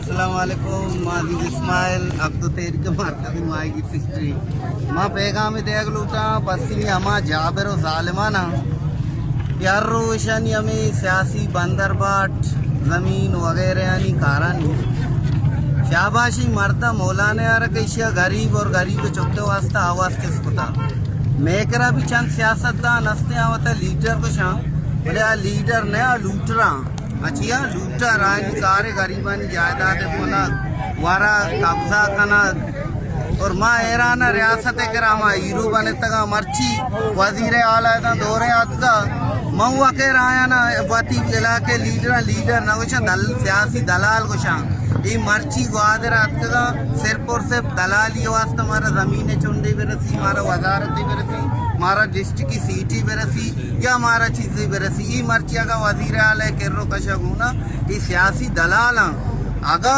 السلام علیکم، ما عزیز اسماعیل، عبدو تحریک مرکزی ماہیگیر فیکٹری۔ ما پیغام دیگ لوٹاں پسنی ہما جابر و ظالماناں کہ ہر روشانی ہمیں سیاسی بندر باٹ، زمین وغیرہ آنی کارانی شاباشی مرد مولانا یار کہ ایشیا غریب اور غریب چکے واسطہ آواز چست کتا۔ میکرا بھی چند سیاست دان ہستے آ وتا لیڈر گوشاں، بلے آ لیڈر نہ آ لوٹراں۔ اچھا، لوٹر آنی کار غریبانی جائیداد کنگ، ورگ، قبضہ کنگ۔ اور ما ایران ریاست کرا ما ہیرو بنتگا، مرچی وزیر اعلی داں دورے آتکا۔ من وکر آیا نا وتی علاقے لیڈر، لیڈر نہ گوشاں، دل، سیاسی دلال گوشاں۔ ای مرچی گوادر آتکگا، صرف اور صرف دلالی واسطہ مارا زمین چنڈی برسی، مارا وزارتی برسی، مارا ڈسٹرکٹ سیٹی برسی یا مارا چیزی برسی۔ ای مرچی اگا وزیر اعلی کرو کشا گونا، ای سیاسی دلالاں۔ اگا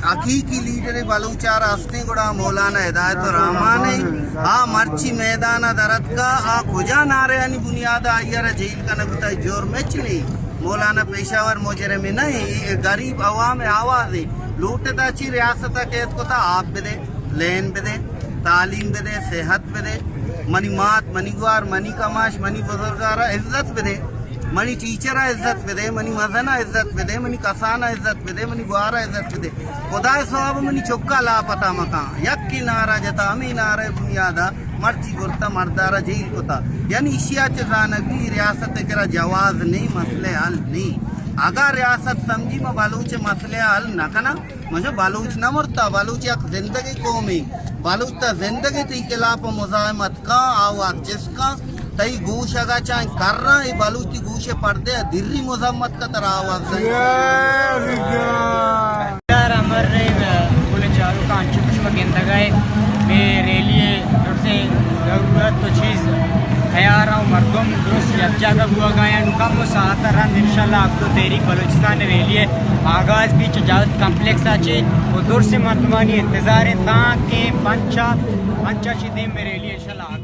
حقیقی لیڈر بلوچ آرا ہستیں گڑا مولانا ہدایت الرحمان ء۔ آ مرچی میدان ء در اتکا، آ کجا نعرہانی بنیاد ء آئی ء را جیل کنگ بوتا؟ جرم ہچ نہیں۔ مولانا پیشہ ور مجرم نہ ایں، اے غریب عوام آواز ایں۔ لوٹتا چی؟ ریاست ء قید کتا، آپ بدے، لین بدے، تعلیم بدے، صحت بدے، منی مات، منی گوار، منی کماش، منی بزرگارا عزت بدے۔ منی ٹیچر ء عزت بدے، منی مزن ء عزت بدے، منی کسان ء عزت بدے، منی گوار ء عزت بدے۔ خدا ء سواب منی چکا لاپتا مکان۔ یکے نعرہ جتا، ہمے نعرہ بنیادا مرچی برتا مردارا جیل کتا۔ یعنی ایشی ء چہ زانگ بی ریاست ء کرا جواز نہیں، مسئلہ حل نہیں۔ اگاں ریاست سمجھی ما بلوچ مسئلہ حل نہ کناں، مجھے بلوچ نہ مرتا، بلوچ یک زندگی قومی، بلوچ تا زندگی تی خلاف مزاحمت کا، آواز چست کا۔ تئی گوش اگا چاہیں کراں، اے بلوچ تی گوش ء پردے ء دری مذمت کا ترا آواز دے۔ یار امر رہے، بولے چارو کا انچو کچھ گندگا ہے۔ میں ریلی ہے، جڑ سے ضرورت تو چیز تیار ہوں، مردم درست یک جاگہ بوا گا یا نو کم و ساعت رند انشاءاللہ آپ تو تحریک بلوچستان ریلی ہے آغاز بھی چجاوت کمپلیکس آچے و درست مردمانی انتظار ہے تاکہ پنچا، پنچا چی دیم میں ریلی انشاءاللہ۔